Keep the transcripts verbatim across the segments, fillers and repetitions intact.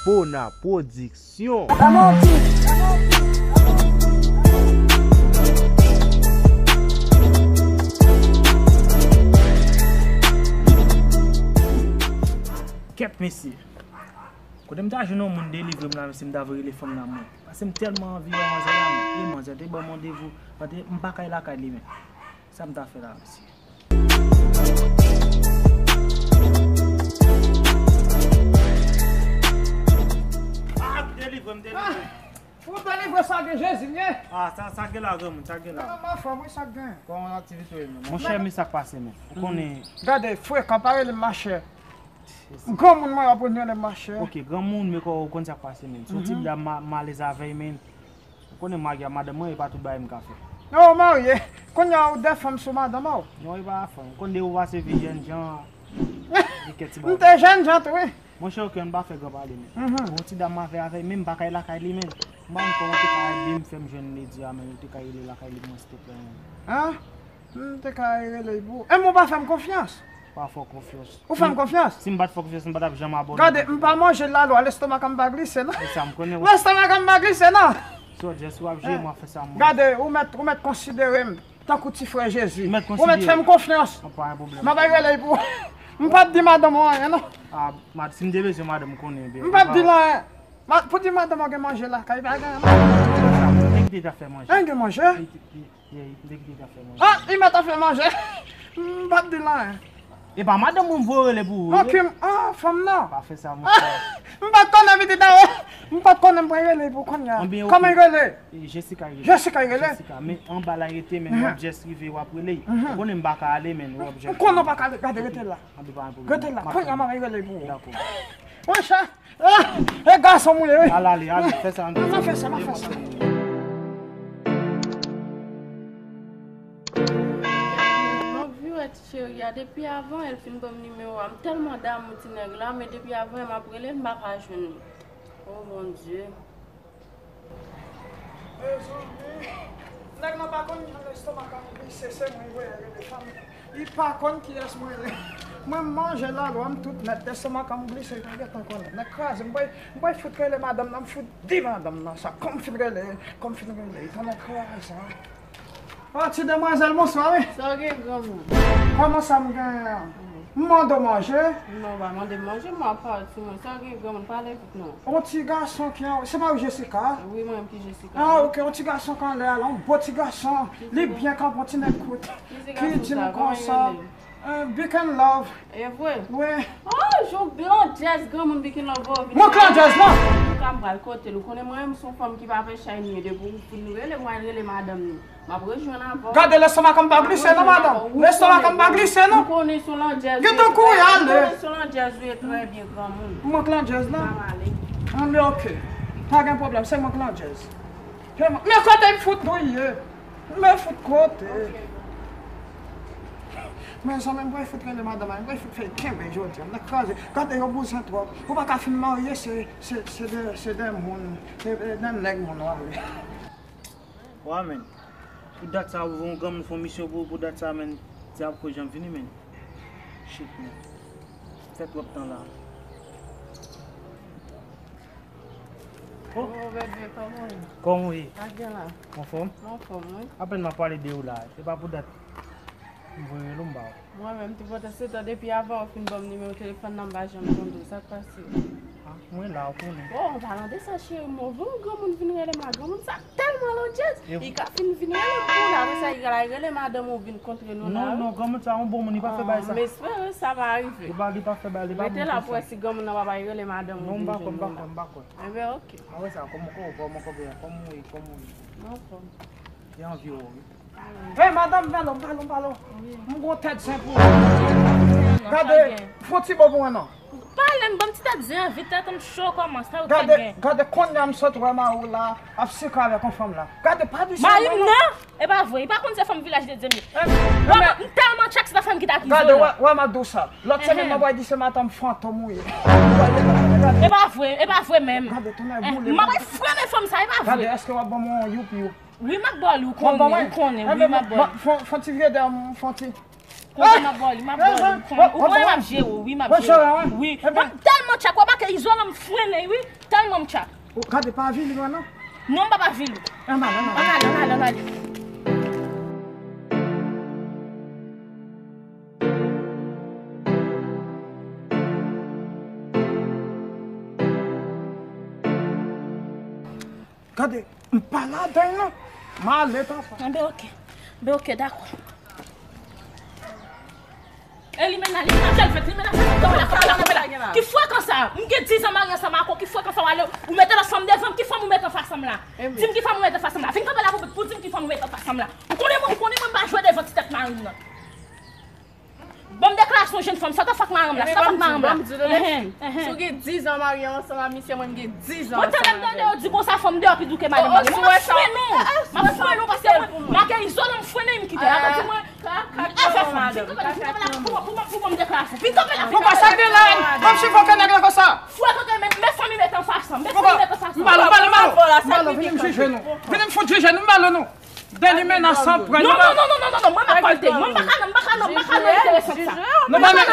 Pona Pwodiksyon. Kèt mesye. Kote m ta jwenn yon moun delivre m la, mesye, m ta vle rele fanm nan mwen. Paske m tèlman anvi wè manzè la, men. E manzè te ban m randevou, m pa kay lakay li, men. Sa m ta fè la, mesye? Ah, m delivre, m delivre. Pou delivre sa gen Jezi, nye. Ah, sa, sa gen la, granmoun, sa gen la. Nan, nan, frè mwen, sa gen. Kòman aktivite w ye, menm? Monchè, men sa k pase, men. Ou konnen. Gade, frekan, pa rele m machè. Granmoun mwen ap rele m machè. Ok, granmoun, men kò, ou konn sa k pase, men. Se yon ti dam ma-, m alèz avè l, men. Ou konnen m marye ak madanm mwen, e pa tout bagay m ka fè. Non, ou marye. Kounye a, ou de fanm sou madanm ou? Non, e pa fanm. Ou konn de ou pase vi jèn jan, li kèt ti bagay. M te jèn jan tou, wi. Monchè, ok, ann pa fè gran pale, men. Mhm. Yon ti dam m avè avè l, men m pa kay lakay li, men. M pa konn kòman ou te ka ede m fè m jwenn Lady a, men ou te ka rele lakay li pou mwen, silteplè, men. An? M te ka rele l pou ou. E men ou pa fè m konfyans. Pa fè w konfyans. Ou fè m konfyans? Si m pa t fè w konfyans, m pa t ap janm abòne. Gade, m pa manje lalwa, lestomak an m pa glise, non. E sa m konnen, wi. Lestomak an m pa glise, non. So, just w ap jere m, w ap fè sa, mwen. Gade, ou mèt, ou mèt konsidere m tankou ti frè Jezi. Ou mèt konsidere. Ou mèt fè m konfyans. An, pa gen pwoblèm. M ap rele l pou ou. M p ap di madanm ou anyen, non. Ah, mad-, si m te bezwen madanm, ou konnen, byen. M p ap di l anyen. Ma-, pou di madanm ou gen manje lakay, pa gen anyen. Nèg deja fè manje. An, gen manje? Li, li, li, li deja fè manje. Ah, li mèt ap fè manje. M p ap di l anyen. E pa madanm ou m voye rele pou ou, ok, m, ah, fanm nan. Pa fè sa, monchè. M pa t konnen pitit la, oh. M pa t konnen m pral rele pou kounye a. Kòman l rele? E, Jessica rele. Jessica rele? Jessica, men anba la rete, men w ap just rive, w ap rele. Ou konnen m pa ka ale, men w ap just. M konnen w pa ka ale, gade, rete la. Anben, pa gen pwoblèm. Rete la, kounye a m ap rele pou ou. Dakò. Monchè, ah, e gason m ye, wi. Al ale, ale, fè sa, ann fè sa. M ap fè sa, m ap fè sa. M anvi wè ti cheri a depi avan yè l fin ban m nimewo a. M tèlman damou ti nèg la, men depi avan yè m ap rele l, m pa ka jwenn li. Oh, Bondye. Mezanmi, nèg lan pa konn jan lestomak an glise, se mwen voye rele fanm. Li pa konn kiyès mwen ye. Mwen m manje lalwa m tout nèt, lestomak an glise, li pa gentan konnen. Nèg kraze m, m bay, m bay fout rele madanm nan, m fout di madanm nan sa. Kòm fin rele, kòm fin rele, li tande kraze. Ah, ti demwazèl, bonswa, wi. Sa w gen, granmoun? Kòman sa m gen an? M mande w manje? Non, w pa mande m manje, mwen ap pale sou mwen. Sa w gen, granmoun, pale vit non. On ti gason ki an, se pa ou Jessica? Wi, mwen menm ki Jessica. Ah, ok, on ti gason ki anlè a la, on bon ti gason. Li byen kanpe, on ti nèg kout. Ki di m konsa. Eh, Big in Love. E vre? Wi. Oh, jou landjèz granmoun Big in Love, oh, vin. Mwen k landjèz lan. An tou ka, m pral kote l. Ou konnen mwen menm se yon fanm ki pa fè chay nye depi w fin rele, mwen rele madanm li. M ap rejwenn avè w. Gade lestomak an pa glise non, madanm. Lestomak an pa glise non. M konnen se yon landjèz. Gentan kouri ale. M konnen se yon landjèz ou ye, trè byen, granmoun. Mwen k landjèz lan? M ap ale. Anben, ok. Pa gen pwoblèm, se mwen k landjèz. Men kote m fout nou ye? Men fout kote. Mezanmi, m pral fout rele madanm mwen, m pral fout fè kenbe jodi a. M nan kraze. Gade yo bouzen twòp. Ou pa ka fin marye, se, se, se de, se de moun, se de nèg moun w ale. Wa, men. Pou dat sa, ou voye yon granmoun fè yon misyon pou, pou dat sa, men. Dyab ko janm vini, men. Shit, men. Fè twòp tan la. Oh. Oh, bebe, kòman w ye? Kòman w ye? Sa gen la? Anfòm? Anfòm, wi. Apèn m ap pale de ou la. Se pa pou dat m voye rele w, m ba w. Mwen menm, tout pandan se tan, depi avan w fin ban m nimewo telefòn nan, m pa janm tande w. Sa k pase? Ah, mwen la, ou konnen. Oh, an palan de sa, cheri, m wè yon granmoun vin rele m la. Granmoun sa tèlman landjèz. Li ka fin vin rele m pou la, apre sa, li ka rele madanm ou vin kontre nou la. Non, non, granmoun sa yon bon moun, li pa fè bagay sa. M espere sa pa rive. Li pa, li pa fè bagay, li pa bon konsa. Rete la pou wè si granmoun nan pa bay rele madanm ou vin jwenn nou la. Non, m pa kwè, m pa kwè, m pa kwè. Enben, ok. Apre sa, kòman, kòman, kòman w ye? Kòman w ye? Kòman w ye? Anfòm. Li anvi w, wi. Hey, madanm, pale, pale, pale. Wi. M gon tèt zen pou ou. Gade, fè yon ti bo pou mwen non. Pale m, ban m ti tèt zen an, vit tèt m cho kòman, sa ou tèt gen. Gade, gade, kounye a m sot wè mari w la ap sikre avèk yon fanm la. Gade, pa di sa. Mari m non? E pa vre, li pa konn se fanm Vilaj de Dye m ye. M tèlman tchèk se ta fanm ki ta akize w la. Gade, wè, wè, m ap di w sa. Lòt semèn, m ap di se madanm fantom ou ye. E pa vre, e pa vre menm. Gade, tonè boule. M ap frennen fanm sa, e pa vre. Gade, èske w ap ban m yon youp youp? Wi, m ap ba w li, ou konnen, ou konnen, wi, m ap ba w li. Fon, fon ti vye dèyè m, fon ti. Konnen m ap ba w li, m ap ba w li, ou konnen, ou konnen m ap jere w, wi, m ap jere w. Wi, m ap tèlman Tchak, w ap make izolan m frennen wi, tèlman m tchak. Ou gade pa avili mwen non. Non, m p ap avili w. Ann ale, ann ale. Ann ale, ann ale, ann ale. Gade, m pa ladan l non. M ale papa. Anben oke. Anben oke, dakò. E limena, limena, jèl fèt, limena, fèt, kanpe la, kanpe la, kanpe la. Ki frekan sa? M gen diz an marye ansanm ak ou, ki frekan sa w ale, ou mete lòt fanm devan m, ki fanm ou mete anfas an m la? Di m ki fanm ou mete anfas an m la. Vin kanpe la pou, pou di m ki fanm ou mete anfas an m la. Ou konnen mwen, ou konnen mwen m pa jwe devan ti tèt mari m nan. Ban m deklarasyon jèn fanm, sa ta fak maranm la, sa ta fak maranm la. Enhen, enhen. Si w gen diz an marye ansanm ak misye, mwen m gen diz an ansanm avè l. Mwen tande m tande yo di konsa fanm deyò pi dou ke madanm marye. M ap frennen w. M ap frennen w paske mwen make izolan m frennen m kite. Atò di mwen, afè fanm. Vin kanpe la, vin kanpe la, pou, pou, pou ban m deklarasyon. Vin kanpe la, vin kanpe la. Poukisa gen la? Kòmsi fò ke nèg la konsa. Fwè kote men, men fanmi met anfas an, men fanmi met anfas an. M ba l, m ba l, m ba l. M ba l, vini m jije nou. Vini m fout jije nou, m ba l nou. Dènye menas san pran. Non, non, non, non, non, non, non, mwen m ap kòlte. Mwen m pa ka nan, m pa ka nan, m pa ka nan enteresan sa. Nou pa menm,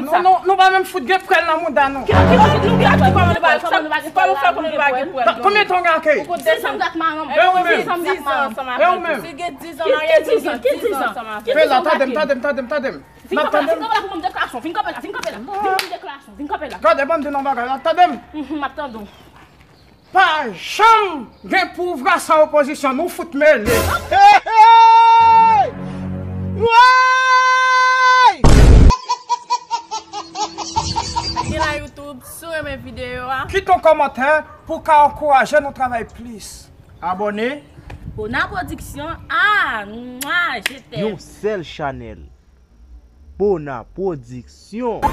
nou, nou, nou pa menm fout gen pwèl nan mouda nou. Ki, ki, ki, nou gen pwèl, kòman nou pa, kòman nou pa gen pwèl la? Konbyen tan w gen ak li? Diz an m gen ak maranm. E ou menm? Diz an m gen ak maranm. E ou menm? Ki diz an? Ki diz an? Ki diz an? Fè la, tande m, tande m, tande m, tande m. Vin kanpe la, vin kanpe la pou ban m deklarasyon. Vin kanpe la, vin kanpe la pou ban m deklarasyon. Vin kanpe la. Gade, ban m di nou yon bagay la, tande m. Mhm, m ap tande w. Pa janm gen pouvwa san opozisyon, nou fout mele. Hey, hey! Woy! Gen la YouTube, si w renmen videyo a. Kite yon kòmantè pou w ka ankouraje nou travay plis. Abòne. Bona Production, ah, mwa, je t'aime. Yon sèl chanèl. Bona Production.